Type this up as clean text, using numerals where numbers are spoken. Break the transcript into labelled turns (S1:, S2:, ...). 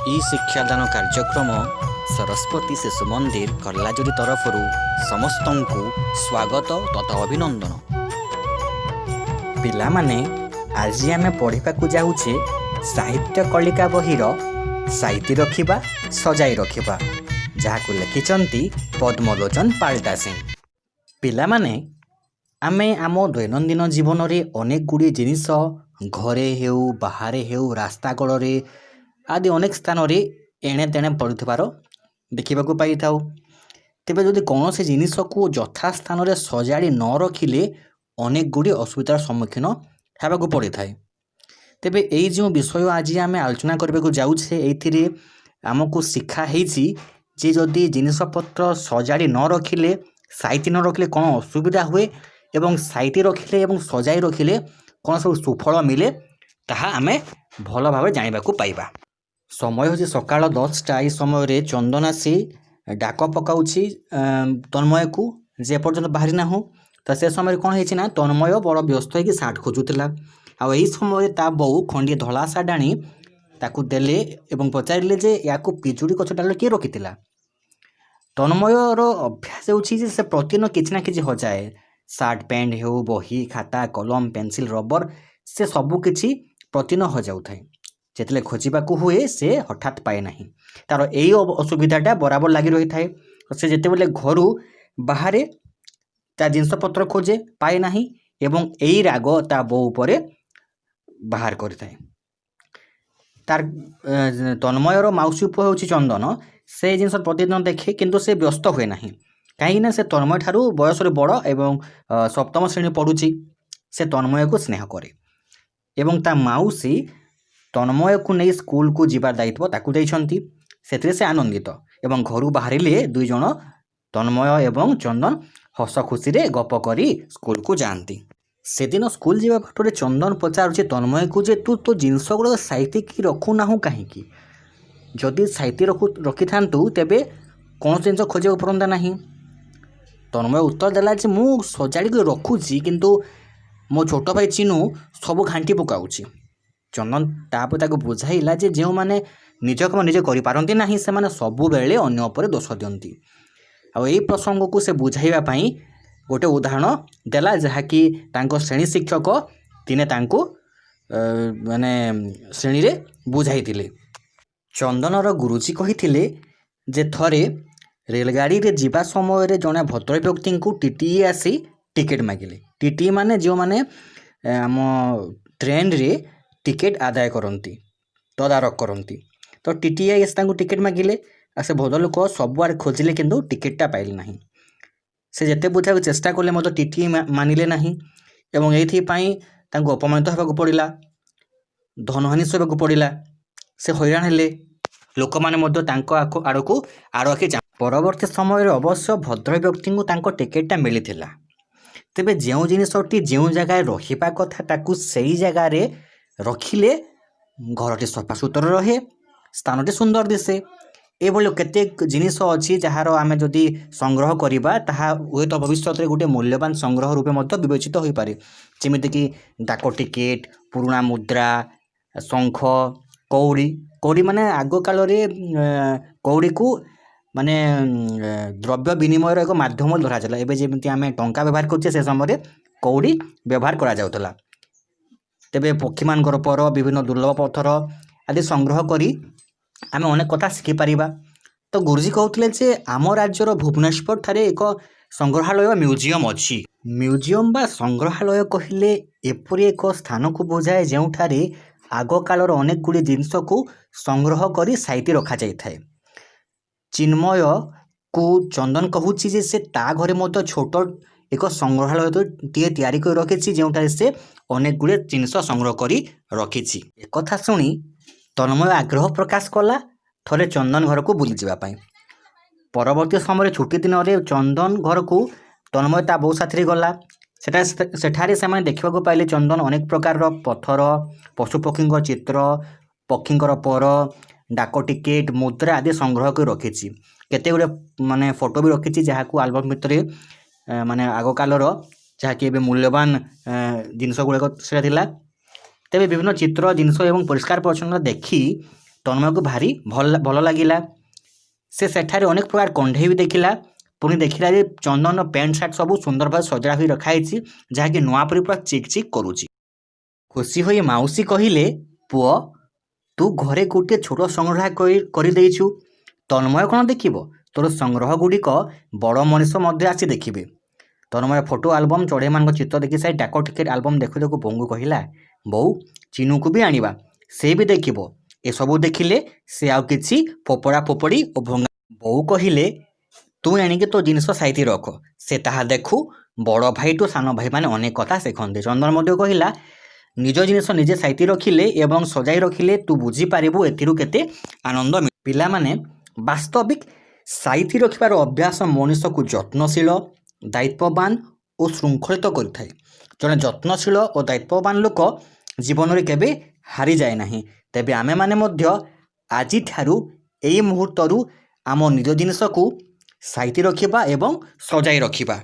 S1: ଇ ଶିକ୍ଷାଦାନ କାର୍ଯ୍ୟକ୍ରମ ସରସ୍ୱତୀ ଶିଶୁ ମନ୍ଦିର କର୍ଲାଯୁରି ତରଫରୁ ସମସ୍ତଙ୍କୁ ସ୍ୱାଗତ ତଥା ଅଭିନନ୍ଦନ। ପିଲାମାନେ, ଆଜି ଆମେ ପଢ଼ିବାକୁ ଯାଉଛେ ସାହିତ୍ୟ କଳିକା ବହିର ସାଇତି ରଖିବା ସଜାଇ ରଖିବା, ଯାହାକୁ ଲେଖିଛନ୍ତି ପଦ୍ମଲୋଚନ ପାଲ୍ଟାସିଂ। ପିଲାମାନେ, ଆମେ ଆମ ଦୈନନ୍ଦିନ ଜୀବନରେ ଅନେକ ଗୁଡ଼ିଏ ଜିନିଷ ଘରେ ହେଉ, ବାହାରେ ହେଉ, ରାସ୍ତା କଡ଼ରେ ଆଦି ଅନେକ ସ୍ଥାନରେ ଏଣେ ତେଣେ ପଡ଼ୁଥିବାର ଦେଖିବାକୁ ପାଇଥାଉ। ତେବେ ଯଦି କୌଣସି ଜିନିଷକୁ ଯଥା ସ୍ଥାନରେ ସଜାଡ଼ି ନ ରଖିଲେ ଅନେକ ଗୁଡ଼ିଏ ଅସୁବିଧାର ସମ୍ମୁଖୀନ ହେବାକୁ ପଡ଼ିଥାଏ। ତେବେ ଏଇ ଯେଉଁ ବିଷୟ ଆଜି ଆମେ ଆଲୋଚନା କରିବାକୁ ଯାଉଛେ, ଏଇଥିରେ ଆମକୁ ଶିଖା ହେଇଛି ଯେ ଯଦି ଜିନିଷପତ୍ର ସଜାଡ଼ି ନ ରଖିଲେ, ସାଇତି ନ ରଖିଲେ କ'ଣ ଅସୁବିଧା ହୁଏ ଏବଂ ସାଇତି ରଖିଲେ ଏବଂ ସଜାଇ ରଖିଲେ କ'ଣ ସବୁ ସୁଫଳ ମିଳେ, ତାହା ଆମେ ଭଲ ଭାବରେ ଜାଣିବାକୁ ପାଇବା। ସମୟ ହେଉଛି ସକାଳ 10ଟା। ଏହି ସମୟରେ ଚନ୍ଦନ ଆସି ଡାକ ପକାଉଛି ତନ୍ମୟକୁ ଯେ ଏପର୍ଯ୍ୟନ୍ତ ବାହାରି ନାହୁଁ। ତ ସେ ସମୟରେ କ'ଣ ହେଇଛି ନା, ତନ୍ମୟ ବଡ଼ ବ୍ୟସ୍ତ ହେଇକି ସାର୍ଟ ଖୋଜୁଥିଲା। ଆଉ ଏହି ସମୟରେ ତା ବୋଉ ଖଣ୍ଡିଏ ଧଳା ସାର୍ଟ ଆଣି ତାକୁ ଦେଲେ ଏବଂ ପଚାରିଲେ ଯେ ୟାକୁ ପିଜୁଳି ଗଛ ଡାଳରେ କିଏ ରଖିଥିଲା? ତନ୍ମୟର ଅଭ୍ୟାସ ହେଉଛି ଯେ ସେ ପ୍ରତିଦିନ କିଛି ନା କିଛି ହଜାଏ। ସାର୍ଟ ପ୍ୟାଣ୍ଟ ହେଉ, ବହି ଖାତା, କଲମ, ପେନସିଲ୍, ରବର, ସେ ସବୁ କିଛି ପ୍ରତିଦିନ ହଜାଉଥାଏ। ଯେତେବେଳେ ଖୋଜିବାକୁ ହୁଏ, ସେ ହଠାତ୍ ପାଏ ନାହିଁ। ତାର ଏଇ ଅସୁବିଧାଟା ବରାବର ଲାଗି ରହିଥାଏ। ସେ ଯେତେବେଳେ ଘରୁ ବାହାରେ, ତା ଜିନିଷପତ୍ର ଖୋଜେ, ପାଏ ନାହିଁ ଏବଂ ଏଇ ରାଗ ତା ବୋଉ ଉପରେ ବାହାର କରିଥାଏ। ତାର ତନ୍ମୟର ମାଉସୀ ପୁଅ ହେଉଛି ଚନ୍ଦନ। ସେ ଜିନିଷ ପ୍ରତିଦିନ ଦେଖେ, କିନ୍ତୁ ସେ ବ୍ୟସ୍ତ ହୁଏ ନାହିଁ, କାହିଁକିନା ସେ ତନ୍ମୟ ଠାରୁ ବୟସରେ ବଡ଼ ଏବଂ ସପ୍ତମ ଶ୍ରେଣୀ ପଢ଼ୁଛି। ସେ ତନ୍ମୟକୁ ସ୍ନେହ କରେ ଏବଂ ତା ମାଉସୀ ତନ୍ମୟକୁ ନେଇ ସ୍କୁଲକୁ ଯିବାର ଦାୟିତ୍ୱ ତାକୁ ଦେଇଛନ୍ତି। ସେଥିରେ ସେ ଆନନ୍ଦିତ ଏବଂ ଘରୁ ବାହାରିଲେ ଦୁଇ ଜଣ, ତନ୍ମୟ ଏବଂ ଚନ୍ଦନ, ହସ ଖୁସିରେ ଗପ କରି ସ୍କୁଲକୁ ଯାଆନ୍ତି। ସେଦିନ ସ୍କୁଲ ଯିବା ବାଟରେ ଚନ୍ଦନ ପଚାରୁଛି ତନ୍ମୟକୁ ଯେ ତୁ ତୋ ଜିନିଷ ଗୁଡ଼ାକ ସାଇତିକି ରଖୁନାହୁଁ କାହିଁକି? ଯଦି ସାଇତି ରଖିଥାନ୍ତୁ, ତେବେ କୌଣସି ଜିନିଷ ଖୋଜିବାକୁ ପଡ଼ନ୍ତା ନାହିଁ। ତନ୍ମୟ ଉତ୍ତର ଦେଲା ଯେ ମୁଁ ସଜାଡ଼ିକି ରଖୁଛି, କିନ୍ତୁ ମୋ ଛୋଟ ଭାଇ ଚିନୁ ସବୁ ଘାଣ୍ଟି ପକାଉଛି। ଚନ୍ଦନ ତାପରେ ତାକୁ ବୁଝାଇଲା ଯେ ଯେଉଁମାନେ ନିଜ କାମ ନିଜେ କରିପାରନ୍ତି ନାହିଁ, ସେମାନେ ସବୁବେଳେ ଅନ୍ୟ ଉପରେ ଦୋଷ ଦିଅନ୍ତି। ଆଉ ଏଇ ପ୍ରସଙ୍ଗକୁ ସେ ବୁଝାଇବା ପାଇଁ ଗୋଟେ ଉଦାହରଣ ଦେଲା, ଯାହାକି ତାଙ୍କ ଶ୍ରେଣୀ ଶିକ୍ଷକ ଦିନେ ତାଙ୍କୁ ମାନେ ଶ୍ରେଣୀରେ ବୁଝାଇଥିଲେ। ଚନ୍ଦନର ଗୁରୁଜୀ କହିଥିଲେ ଯେ ଥରେ ରେଲଗାଡ଼ିରେ ଯିବା ସମୟରେ ଜଣେ ଭଦ୍ରବ୍ୟକ୍ତିଙ୍କୁ ଟିଟିଇ ଆସି ଟିକେଟ୍ ମାଗିଲେ। ଟିଟିଇ ମାନେ ଯେଉଁମାନେ ଆମ ଟ୍ରେନରେ ଟିକେଟ୍ ଆଦାୟ କରନ୍ତି, ତଦାରଖ କରନ୍ତି। ତ ଟିଟିଇ ଆସି ତାଙ୍କୁ ଟିକେଟ୍ ମାଗିଲେ। ଆଉ ସେ ଭଦ୍ରଲୋକ ସବୁଆଡ଼େ ଖୋଜିଲେ, କିନ୍ତୁ ଟିକେଟ୍ଟା ପାଇଲେ ନାହିଁ। ସେ ଯେତେ ବୁଝାଇବାକୁ ଚେଷ୍ଟା କଲେ ମଧ୍ୟ ଟିଟିଇ ମାନିଲେ ନାହିଁ ଏବଂ ଏଇଥିପାଇଁ ତାଙ୍କୁ ଅପମାନିତ ହେବାକୁ ପଡ଼ିଲା, ଧନହାନି ସହିବାକୁ ପଡ଼ିଲା। ସେ ହଇରାଣ ହେଲେ। ଲୋକମାନେ ମଧ୍ୟ ତାଙ୍କ ଆଡ଼କୁ ଆଡ଼ ଆଖି। ପରବର୍ତ୍ତୀ ସମୟରେ ଅବଶ୍ୟ ଭଦ୍ରବ୍ୟକ୍ତିଙ୍କୁ ତାଙ୍କ ଟିକେଟ୍ଟା ମିଳିଥିଲା। ତେବେ ଯେଉଁ ଜିନିଷଟି ଯେଉଁ ଜାଗାରେ ରହିବା କଥା, ତାକୁ ସେଇ ଜାଗାରେ ରଖିଲେ ଘରଟି ସଫାସୁତୁରା ରହେ, ସ୍ଥାନଟି ସୁନ୍ଦର ଦିଶେ। ଏଭଳି କେତେ ଜିନିଷ ଅଛି, ଯାହାର ଆମେ ଯଦି ସଂଗ୍ରହ କରିବା, ତାହା ହୁଏତ ଭବିଷ୍ୟତରେ ଗୋଟେ ମୂଲ୍ୟବାନ ସଂଗ୍ରହ ରୂପେ ମଧ୍ୟ ବିବେଚିତ ହୋଇପାରେ। ଯେମିତିକି ଡାକ ଟିକେଟ୍, ପୁରୁଣା ମୁଦ୍ରା, ଶଙ୍ଖ, କଉଡ଼ି। କଉଡ଼ି ମାନେ ଆଗ କାଳରେ କଉଡ଼ିକୁ ମାନେ ଦ୍ରବ୍ୟ ବିନିମୟର ଏକ ମାଧ୍ୟମ ଧରାଯାଉଥିଲା। ଏବେ ଯେମିତି ଆମେ ଟଙ୍କା ବ୍ୟବହାର କରୁଛେ, ସେ ସମୟରେ କଉଡ଼ି ବ୍ୟବହାର କରାଯାଉଥିଲା। ତେବେ ପକ୍ଷୀମାନଙ୍କର ପର, ବିଭିନ୍ନ ଦୁର୍ଲଭ ପଥର ଆଦି ସଂଗ୍ରହ କରି ଆମେ ଅନେକ କଥା ଶିଖିପାରିବା। ତ ଗୁରୁଜୀ କହୁଥିଲେ ଯେ ଆମ ରାଜ୍ୟର ଭୁବନେଶ୍ୱର ଠାରେ ଏକ ସଂଗ୍ରହାଳୟ, ମ୍ୟୁଜିୟମ୍ ଅଛି। ମ୍ୟୁଜିୟମ୍ ବା ସଂଗ୍ରହାଳୟ କହିଲେ ଏପରି ଏକ ସ୍ଥାନକୁ ବୁଝାଏ, ଯେଉଁଠାରେ ଆଗକାଳର ଅନେକ ଗୁଡ଼ିଏ ଜିନିଷକୁ ସଂଗ୍ରହ କରି ସାଇତି ରଖାଯାଇଥାଏ। ଚିନ୍ମୟକୁ ଚନ୍ଦନ କହୁଛି ଯେ ସେ ତା ଘରେ ମଧ୍ୟ ଛୋଟ ଏକ ସଂଗ୍ରହାଳୟଟିଏ ତିଆରି କରି ରଖିଛି, ଯେଉଁଠାରେ ସେ ଅନେକ ଗୁଡ଼ିଏ ଜିନିଷ ସଂଗ୍ରହ କରି ରଖିଛି। ଏକଥା ଶୁଣି ତନ୍ମୟ ଆଗ୍ରହ ପ୍ରକାଶ କଲା ଥରେ ଚନ୍ଦନ ଘରକୁ ବୁଲିଯିବା ପାଇଁ। ପରବର୍ତ୍ତୀ ସମୟରେ ଛୁଟି ଦିନରେ ଚନ୍ଦନ ଘରକୁ ତନ୍ମୟ ତା ବୋଉ ସାଥିରେ ଗଲା। ସେଠାରେ ସେମାନେ ଦେଖିବାକୁ ପାଇଲେ, ଚନ୍ଦନ ଅନେକ ପ୍ରକାରର ପଥର, ପଶୁପକ୍ଷୀଙ୍କ ଚିତ୍ର, ପକ୍ଷୀଙ୍କର ପର, ଡାକ ଟିକେଟ୍, ମୁଦ୍ରା ଆଦି ସଂଗ୍ରହ କରି ରଖିଛି। କେତେ ଗୁଡ଼ିଏ ମାନେ ଫଟୋ ବି ରଖିଛି, ଯାହାକୁ ଆଲବମ୍ ଭିତରେ ମାନେ ଆଗକାଳର, ଯାହାକି ଏବେ ମୂଲ୍ୟବାନ ଜିନିଷ ଗୁଡ଼ିକ ସେଟା ଥିଲା। ତେବେ ବିଭିନ୍ନ ଚିତ୍ର, ଜିନିଷ ଏବଂ ପରିଷ୍କାର ପରିଚ୍ଛନ୍ନ ଦେଖି ତନ୍ମୟକୁ ଭାରି ଭଲ ଭଲ ଲାଗିଲା। ସେ ସେଠାରେ ଅନେକ ପ୍ରକାର କଣ୍ଢେଇ ବି ଦେଖିଲା। ପୁଣି ଦେଖିଲା ଯେ ଚନ୍ଦନ ପ୍ୟାଣ୍ଟ ସାର୍ଟ ସବୁ ସୁନ୍ଦର ଭାବେ ସଜଡ଼ା ହୋଇ ରଖାହେଇଛି, ଯାହାକି ନୂଆ ପରି ପୁରା ଚିକ୍ ଚିକ୍ କରୁଛି। ଖୁସି ହୋଇ ମାଉସୀ କହିଲେ, "ପୁଅ, ତୁ ଘରେ ଗୋଟିଏ ଛୋଟ ସଂଗ୍ରହାଳୟ କରିଦେଇଛୁ। ତନ୍ମୟ କ'ଣ ଦେଖିବ? ତୋର ସଂଗ୍ରହ ଗୁଡ଼ିକ ବଡ଼ ମଣିଷ ମଧ୍ୟ ଆସି ଦେଖିବେ।" ତନ୍ମୟ ଫଟୋ ଆଲବମ୍, ଚଢ଼େଇମାନଙ୍କ ଚିତ୍ର ଦେଖି ସାରି ଡାକ ଟିକେଟ୍ ଆଲବମ୍ ଦେଖୁ ଦେଖୁ ବୋଉଙ୍କୁ କହିଲା, "ବୋଉ, ଚିନୁକୁ ବି ଆଣିବା। ସେ ବି ଦେଖିବ। ଏସବୁ ଦେଖିଲେ ସେ ଆଉ କିଛି ଫୋପଡ଼ା ଫୋପଡ଼ି ଓ ଭଙ୍ଗା।" ବୋଉ କହିଲେ, "ତୁ ଏଣିକି ତୋ ଜିନିଷ ସାଇତି ରଖ, ସେ ତାହା ଦେଖୁ। ବଡ଼ ଭାଇଠୁ ସାନ ଭାଇମାନେ ଅନେକ କଥା ଶିଖନ୍ତି।" ଚନ୍ଦନ ମଧ୍ୟ କହିଲା, "ନିଜ ଜିନିଷ ନିଜେ ସାଇତି ରଖିଲେ ଏବଂ ସଜାଇ ରଖିଲେ ତୁ ବୁଝିପାରିବୁ ଏଥିରୁ କେତେ ଆନନ୍ଦ ମିଳେ।" ପିଲାମାନେ, ବାସ୍ତବିକ ସାଇତି ରଖିବାର ଅଭ୍ୟାସ ମଣିଷକୁ ଯତ୍ନଶୀଳ, ଦାୟିତ୍ୱବାନ ଓ ଶୃଙ୍ଖଳିତ କରିଥାଏ। ଜଣେ ଯତ୍ନଶୀଳ ଓ ଦାୟିତ୍ୱବାନ ଲୋକ ଜୀବନରେ କେବେ ହାରିଯାଏ ନାହିଁ। ତେବେ ଆମେମାନେ ମଧ୍ୟ ଆଜିଠାରୁ, ଏଇ ମୁହୂର୍ତ୍ତରୁ ଆମ ନିଜ ଜିନିଷକୁ ସାଇତି ରଖିବା ଏବଂ ସଜାଇ ରଖିବା।